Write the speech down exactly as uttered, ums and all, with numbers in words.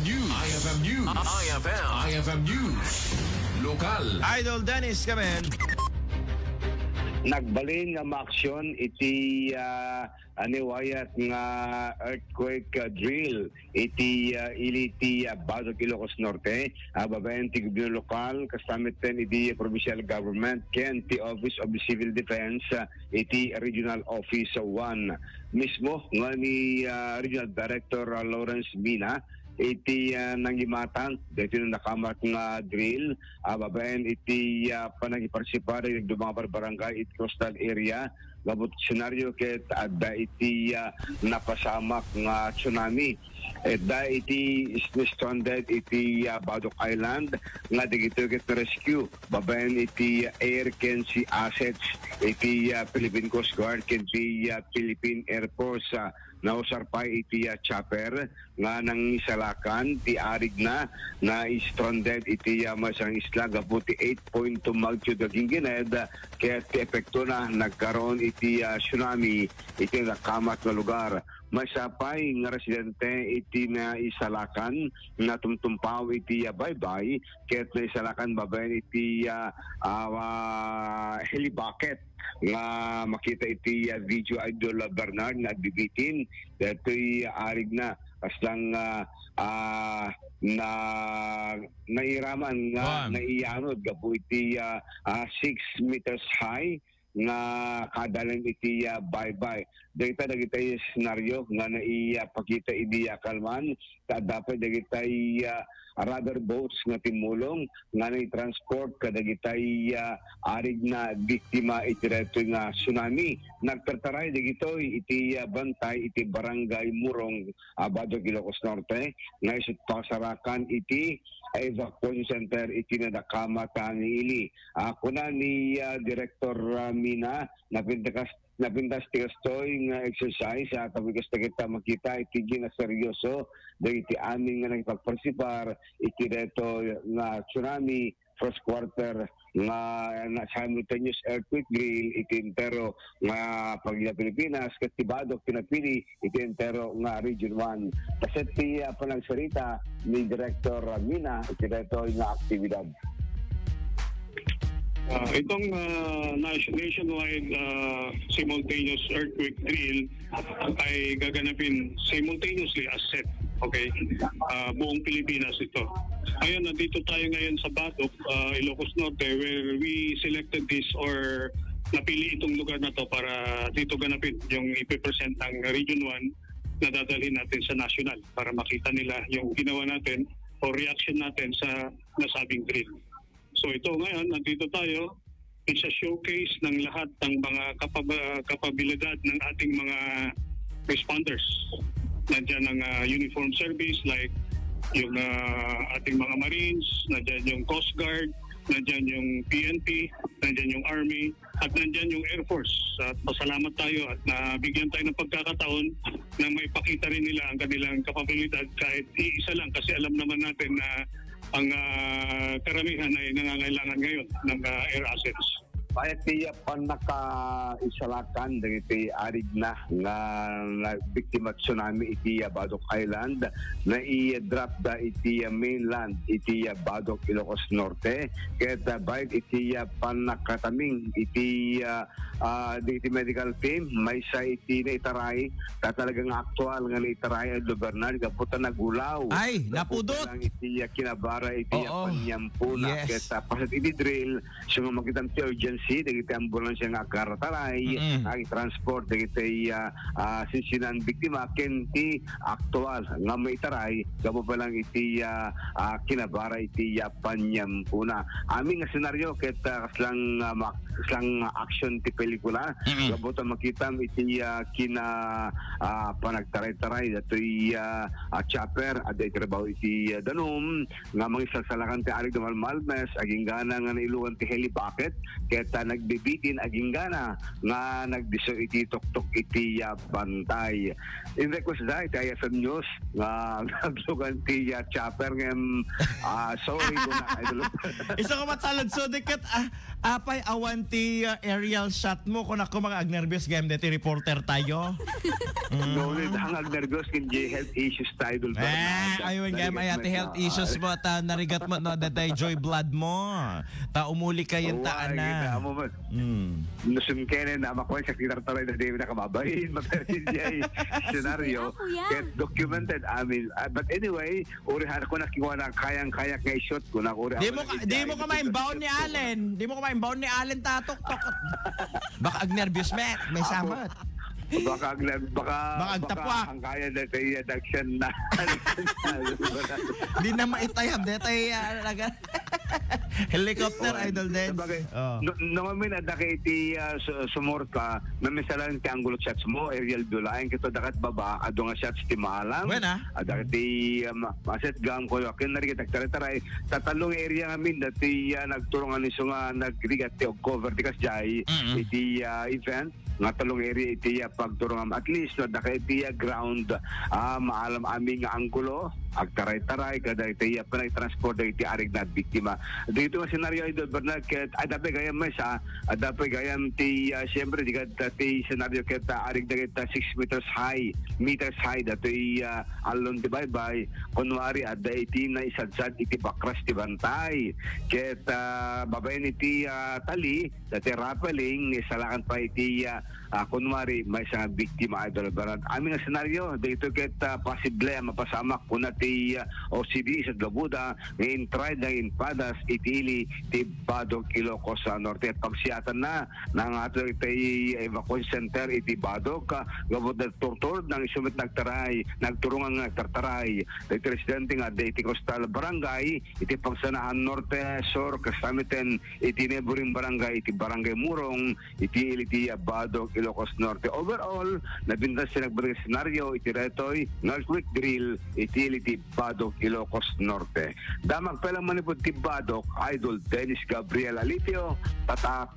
News. I F M News. I F M. I F M News. Lokal. Idol Dennis, come in. Nagbalin nga maaksyon iti, ah, aniwayat nga earthquake, ah, drill iti, ah, ili ti, ah, Batok, Ilocos Norte, ah, babaen ti gobierno lokal, kasta met iti provincial government ken ti Office of the Civil Defense, ah, iti Regional Office one. Mismo nga ni, ah, Regional Director, ah, Lawrence Mina, iti, ah, nangimatang daytoy nga nakamat nga drill, ah, babaen iti, ah, panangiparsipar iti adu nga barbarangay iti coastal area. Gapu ti senaryo ket adda iti, ah, napasamak nga tsunami. Adda iti is-, stranded iti, ah, Batok Island nga dagitoy ket na-rescue babaen iti, ah, air ken sea assets iti, ah, Philippine Coast Guard ken ti, ah, Philippine Air Force. Ah, nausar pay iti, ah, chopper nga nangisalakan ti arigna, na-stranded iti, ah, maysa nga isla gapu ti eight point two magnitude nga ginggined, ket ti epektona nagkaroon iti, ah, tsunami iti nakamat nga lugar. Maysa pay nga residente iti naisalakan natumtumpaw iti, ah, baybay ket naisalakan babaen iti, ah, ah, helibucket nga makita iti, ah, video, Idol Bernard, nga agbibitin daytoy arigna. Kasla nga, ah, na, nairaman nga Kuan. naiyanod gapu iti, ah, ah, six meters high nga kadalen iti, ah, baybay. Dagita, dagita senaryo nga naipakita idi, ah, kalman, ta adda pay dagitay, ah, rubber boats nga timmulong nga naitransport kadagitay, ah, arigna biktima iti daytoy nga tsunami. Nagtartaray dagitoy iti, ah, bantay iti Barangay Morong, ah, Batok, Ilocos Norte, nga isu't pasarakan iti, ah, evacuation center iti nadakamat nga ili. Ah, kuna ni, ah, Director, ah, Mina, napintakas napintas ti kastoy nga exercise, ah, tapno kasta ket makita iti ginaseryoso dagiti amin nga nangipagparsipar iti daytoy nga tsunami first quarter nga na simultaneous earthquake drill iti entero nga pagina Pilipinas ket ti Batok pinapili iti entero nga Region one. Kaset ti, ah, panagsarita ni Director Mina iti daytoy nga aktibidad. Ah, itong, ah, nation-, nationwide, ah, simultaneous earthquake drill ay gaganapin simultaneously as set. Okay? Ah, buong Pilipinas ito. Ngayon, nandito tayo ngayon sa Batok, ah, Ilocos Norte, where we selected this or napili itong lugar na to para dito ganapin yung ipipresent ng Region one na dadalhin natin sa national para makita nila yung ginawa natin o reaction natin sa nasabing drill. So ito ngayon, nandito tayo, isa showcase ng lahat ng mga kapab-, kapabilidad ng ating mga responders. Nandiyan ang, ah, uniform service like yung, ah, ating mga Marines, nandiyan yung Coast Guard, nandiyan yung P N P, nandiyan yung Army, at nandiyan yung Air Force. At pasalamat tayo at nabigyan tayo ng pagkakataon na maipakita rin nila ang kanilang kapabilidad kahit iisa lang, kasi alam naman natin na ang, ah, karamihan ay nangangailangan ngayon ng, ah, air assets. Bayat ti pannakaisalakan dagiti arigna nga nabiktima tsunami iti, ah, Batok Island, nai-drop da iti, ah, mainland iti, ah, Batok, Ilocos Norte, ket, ah, bayat iti, ah, pannakataming iti, ah, ah, dagiti medical team, maysa iti naitaray, ta talaga nga aktual nga naitaray, Idol Bernard, gapu ta nagulaw. Ay, gapu napudot. Lang iti, ah, kinabara iti, ah, Oo. panyampo na. Yes. Ket, ah, paset iti drill, so nga makitam ti urgency, dagiti ambulansya nga agkarataray, Mm-mm. ag-transport, dagiti, ah, ah, sinsinan biktima, ken ti aktual nga maitaray, gapu pa lang iti, ah, ah, kinabara iti, ah, panyampo na. Amin nga senaryo, ket, ah, kaslang, ah, mak-, kaslang action ti pelikula. Mm-mm. Gapu ta makitam iti, ah, kina, ah, panagtaray-taray datoy, ah, ah, chopper, adda iti trabaho iti, ah, danum, nga mangisalsalakan ti arig da malmalmes, aginggana nga nailuan ti helibucket, ket ta nagbibitin agingga na nga nagdisso iti tuktok iti, ah, bantay. In request da iti I F M News nga naglugan ti, ah, chopper ngem, ah, sorry ko na, idol. Isu ko met sa ludsod ket, ah, apay awan ti, ah, aerial shot mo, kunakon nga agnerbios gayam deti reporter tayo. Mm. No, ulit ang agnerbios ken di health issues tayo, idol. Eh, Bernard. Ayun, gayam, ay, ati health issues mo, ta narigat mo, no, datay joy blood mo. Ta umuli kayo, ta, ana. Kita mo man. Mm. Nusum kene na makuha sa kitartaray na di na kababain, maparin jay scenario. Ket documented, I mean, ah, but anyway, urihan ko na kiwa na kayang-kaya nga i-shoot ko na uri. Di mo ka, di mo ka maimbaon ni Allen. Di mo ka maimbaon ni Allen, tatok, tok. Baka agnerbios, met. May samot. Baka agner-, baka, baka agtapuak. Ang kaya na tayo, Daksyan na. Di na maitayab, di tayo, ah, laga-, helicopter, Idol Dens. Sabagay, no, no, I mean, adda kay iti, ah, su-, sumurot ka, mamisalan ti angulo shots mo, aerial view laeng, kito dakat baba, adu nga shots ti maalam. Wen, ah. Adda kay ti, um, asset gam ko, akin narigat, agtaray-taray, tatalong area nga min, dati, ah, nagturungan isu nga nagrigat ti og cover, ti kasjay, iti, ah, event. Nga talong area iti, ah, pagturong am at least no, daka iti, ah, ground, ah, maalam amin nga anggulo, agtaray-taray, kada iti, ah, panagtransport iti arig na biktima. Dito nga senaryo, Idol Bernard, ket, ay, dapat gayam may sa, ah, dapat gayam ti, ah, siyempre, di ka, ti senaryo ket, ah, arig na ket, ah, six meters high, meters high, datoy, ah, alon ti baybay, kunwari, adda iti naisadsad iti bakras ti bantay. Ket, ah, babaen iti, ah, tali, dati rappelling, ni salakan pa iti, ah, ah, kunwari, maysa nga biktima, Idol Bernard. Amin nga senaryo, dito ket, ah, posible a mapasamak kuna ti, ah, O C D sa Labuda, nga intried nga inpadas iti ili ti Badog, Ilocos, ah, Norte. Pagsiatan na, nangato iti evacuation center iti Badog, ah, gabot na turtur, nang isumit nagtaray, nagturungan nga nagtartaray. Dagiti residente nga adda iti Coastal Barangay, iti Pagsanaan Norte, Sur, kasamiten iti neighboring barangay, iti Barangay Murong, iti ili ti Badog, Ilocos Norte. Overall, nabintas ti nagbating senaryo iti retoy nga earthquake drill iti ili ti Badog, Ilocos Norte. Damag pa lang manipod ti Badog, Idol Dennis Gabriel Alipio, Tatak